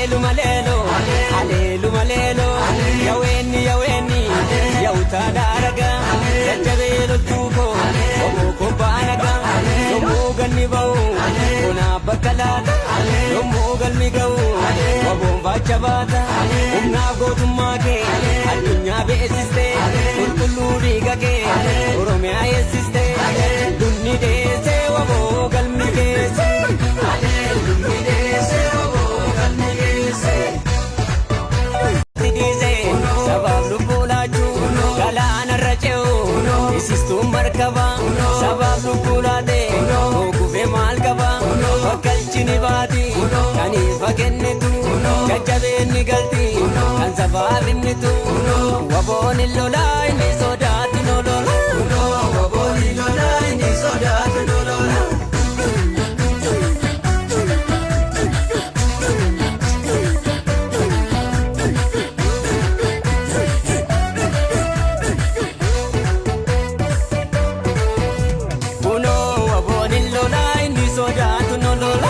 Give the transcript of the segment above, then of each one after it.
Haleeluma leeloo, haleeluma leeloo, yaweenni yaweenni, yawutaa daaragaa, jajjabee loltuu koo, oboo koo baanagaa, yommuu galmi ba'u, bonaaf bakka laata, yommuu galmi ga'u, waboon baacha baata, humnaaf gootummaa kee, addunyaa beeksiste, qulqulluu dhiiga kee, Oromiyaa eessiste, dunni deessee waboo galmi geesse. Dunni deessee waboo galmi geesse. Sabaaf lubbuu laachuu galaanarra ce'u isistuun markaba sabaaf lubbuu laate kufee maal qaba bakkalchi ni baati kan ifa kennitu jajjabeen ni galti kan sabaaf himnitu waboon hin lolaa inni sodaatu no lola. Waboon hin lolaa inni sodaatu no lola. Kunoo waboon hin lolaa inni sodaatu no lola.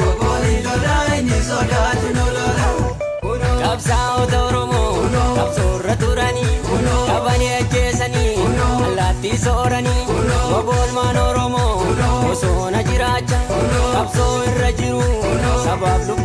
Waboon hin lolaa inni sodaatu no lola. Qabsaa'ota Oromoo qabsoorra turanii qabanii ajjeesanii allaattii sooranii waboolmaan Oromoo bosona jiraacha qabsoo irra jiru sabaaf lubbuu.